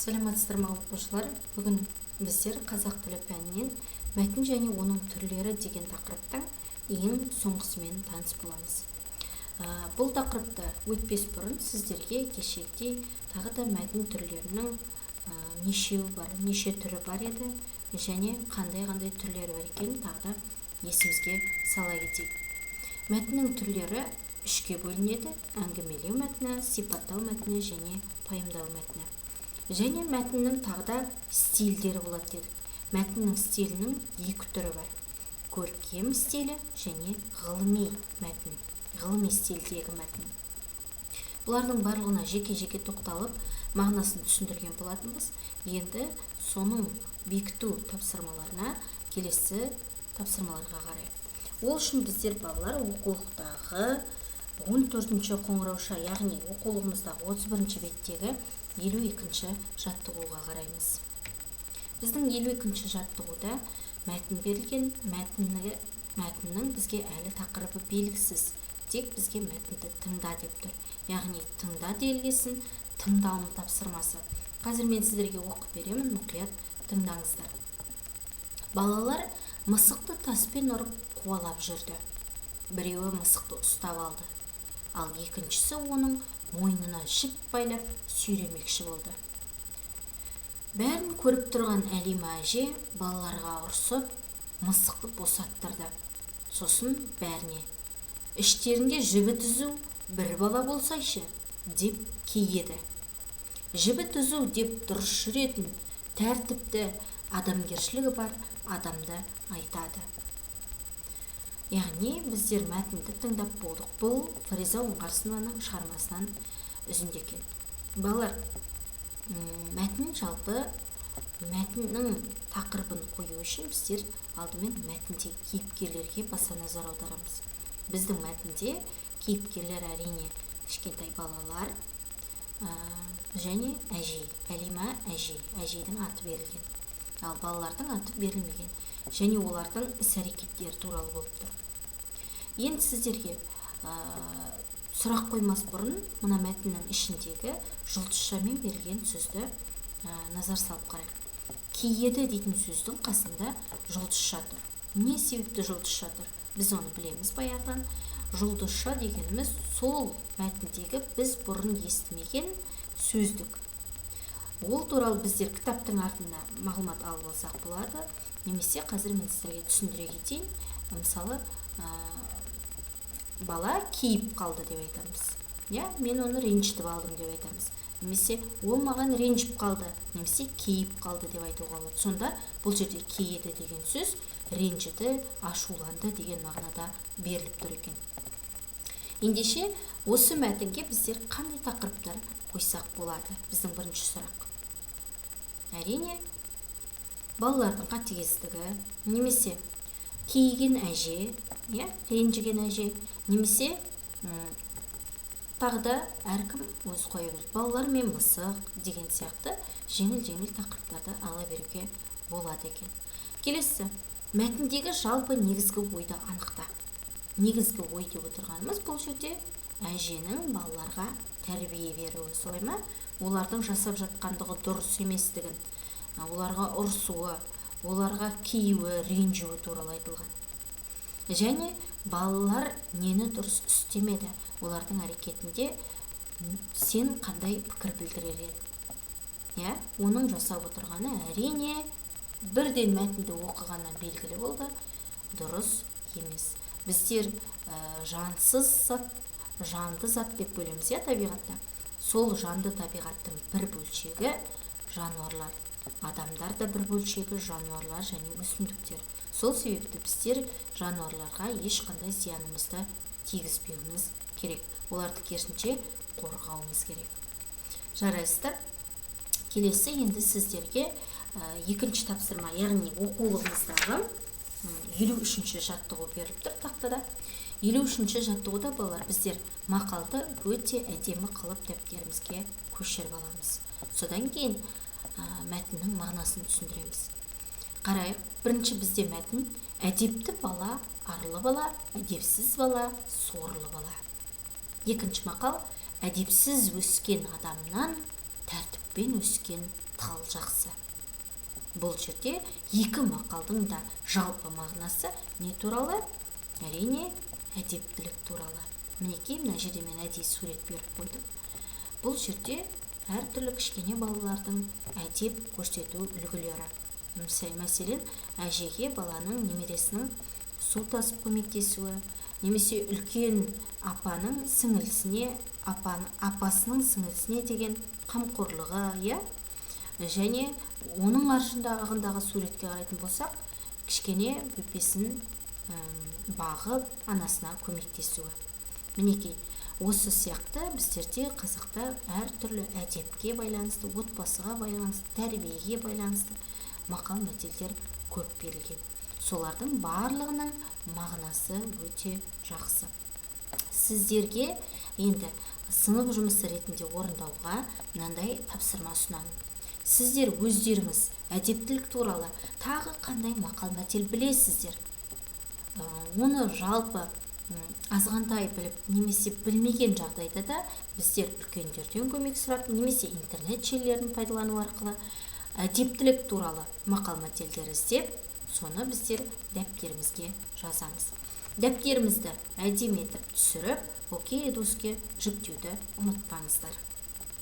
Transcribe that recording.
Саламатсыздар ма, оқушылар! Бүгін біздер қазақ тілі пәнінен «Мәтін және оның түрлері» деген тақырыптың ең соңғысымен таныс боламыз. Бұл тақырыпты өтпес бұрын сіздерге кешегідей тағы да мәтін түрлерінің нешеуі бар, неше түрі бар еді және қандай-қандай түрлері бар екенін тағы да есімізге сала кетейік. Мәтіннің түрлері үшке бөлінеді: әңгімелеу мәтіні, сипаттау мәтіні және пайымдау мәтіні. Және мәтіннің тағы да стильдері болады дедік. Мәтіннің стилінің екі түрі бар: көркем стилі және ғылыми мәтін, ғылыми стильдегі мәтін. Бұлардың барлығына жеке-жеке тоқталып, мағынасын түсіндірген болатынбыз. Енді соның бекіту тапсырмаларына, келесі тапсырмаларға қарайық. Ол үшін біздер, балалар, оқулықтағы 14-ші қоңырауша, яғни оқулығымыздағы 31-ші беттегі 52-ші жаттығуға қараймыз. Біздің 52-ші жаттығуда мәтін берілген. Мәтіннің бізге әлі тақырыбы белгісіз, тек бізге мәтінді тыңда деп тұр. Яғни тыңда делгесін, тыңдалым тапсырмасы. Қазір мен сіздерге оқып беремін, мұқият тыңдаңыздар. Балалар мысықты таспен ұрып қуалап жүрді. Біреуі мысықты ұстап алды, ал екіншісі оның мойнына жіп байлап сүйремекші болды. Бәрін көріп тұрған Әлима әже балаларға ұрсып, мысықты босаттырды. Сосын бәріне: «Іштерінде жібі түзу бір бала болсайшы», – деп кейеді. Жібі түзу деп дұрыс жүретін, тәртіпті, адамгершілігі бар адамды айтады. Яғни біздер мәтінді тыңдап болдық. Бұл Фариза Оңғарсынованың шығармасынан үзінді екен. Балалар, мәтін, жалпы мәтіннің тақырыбын қою үшін біздер алдымен мәтіндегі кейіпкерлерге баса назар аударамыз. Біздің мәтінде кейіпкерлер, әрине, кішкентай балалар және әжей, Әлима әжей. Әжейдің аты берілген, ал балалардың аты берілмеген және олардың іс әрекеттері туралы болып тұр. Енді сіздерге сұрақ қоймас бұрын мына мәтіннің ішіндегі жұлдызшамен берілген сөзді назар салып қарайық. «Кейеді» дейтін сөздің қасында жұлдызша тұр. Не себепті жұлдызша тұр? Біз оны білеміз баяғыдан. Жұлдызша дегеніміз – сол мәтіндегі біз бұрын естімеген сөздік. Ол туралы біздер кітаптың артында мағлұмат алып алсақ болады немесе қазір мен сіздерге түсіндіре кетейін. Мысалы, бала кейіп қалды деп айтамыз, иә, мен оны ренжітіп алдым деп айтамыз немесе ол маған ренжіп қалды немесе кейіп қалды деп айтуға болады. Сонда бұл жерде «кейеді» деген сөз ренжіді, ашуланды деген мағынада беріліп тұр екен. Ендеше осы мәтінге біздер қандай тақырыптар қойсақ болады? Біздің бірінші сұрақ, әрине, балалардың қатыгездігі немесе кейіген әже, иә, ренжіген әже немесе тағы да әркім өз қоя береді, балалар мен мысық деген сияқты жеңіл-жеңіл тақырыптарды ала беруге болады екен. Келесі: мәтіндегі жалпы негізгі ойды анықта. Негізгі ой деп отырғанымыз бұл жерде әженің балаларға тәрбие беруі, солай ма? Олардың жасап жатқандығы дұрыс еместігін, оларға ұрсуы, оларға кейуі, ренжуі туралы айтылған. Және балалар нені дұрыс істемеді, олардың әрекетінде сен қандай пікір білдірер едің? Иә, оның жасап отырғаны, әрине, бірден мәтінді оқығаннан белгілі болды, дұрыс емес. Біздер жансыз зат, жанды зат деп бөлеміз, иә, табиғатта. Сол жанды табиғаттың бір бөлшегі жануарлар, адамдар да бір бөлшегі жануарлар және өсімдіктер. Сол себепті біздер жануарларға ешқандай зиянымызды тигізбеуіміз керек, оларды керісінше қорғауымыз керек. Жарайсыздар! Келесі енді сіздерге екінші тапсырма, яғни оқулығымыздағы 53-ші жаттығу беріліп тұр тақтада. 53-ші жаттығуда, балалар, біздер мақалды өте әдемі қылып дәптерімізге көшіріп аламыз. Содан кейін мәтіннің мағынасын түсіндіреміз. Қарайық, бірінші бізде мәтін: әдепті бала – арлы бала, әдепсіз бала – сорлы бала. Екінші мақал: әдепсіз өскен адамнан тәртіппен өскен тал жақсы. Бұл жерде екі мақалдың да жалпы мағынасы не туралы? Әрине, әдептілік туралы. Мінекей, мына жерде мен әдейі сурет беріп қойдым. Бұл жерде әртүрлі кішкене балалардың әдеп көрсету үлгілері. Мәселен, әжеге баланың немересінің су тасып көмектесуі, немесе үлкен апаның сіңілісіне, апасының сіңілісіне деген қамқорлығы, иә? Және оның аржындағы суретке қарайтын болсақ, кішкене бөпесін бағып, анасына көмектесуі. Мінекей, осы сияқты біздерде қазақта әртүрлі әдепке байланысты, отбасыға байланысты, тәрбиеге байланысты мақал мәтелдер көп берілген. Солардың барлығының мағынасы өте жақсы. Сіздерге енді сынып жұмысы ретінде орындауға мынандай тапсырма ұсынамын. Сіздер өздеріңіз әдептілік туралы тағы қандай мақал мәтел білесіздер? Оны жалпы азғантай біліп, немесе білмеген жағдайда да біздер үлкендерден көмек сұрап, немесе интернет желілерін пайдалану арқылы әдептілік туралы мақал мәтелдер іздеп, соны біздер дәптерімізге жазамыз. Дәптерімізді әдемі етіп түсіріп, ОК Едуске жүктеуді ұмытпаңыздар.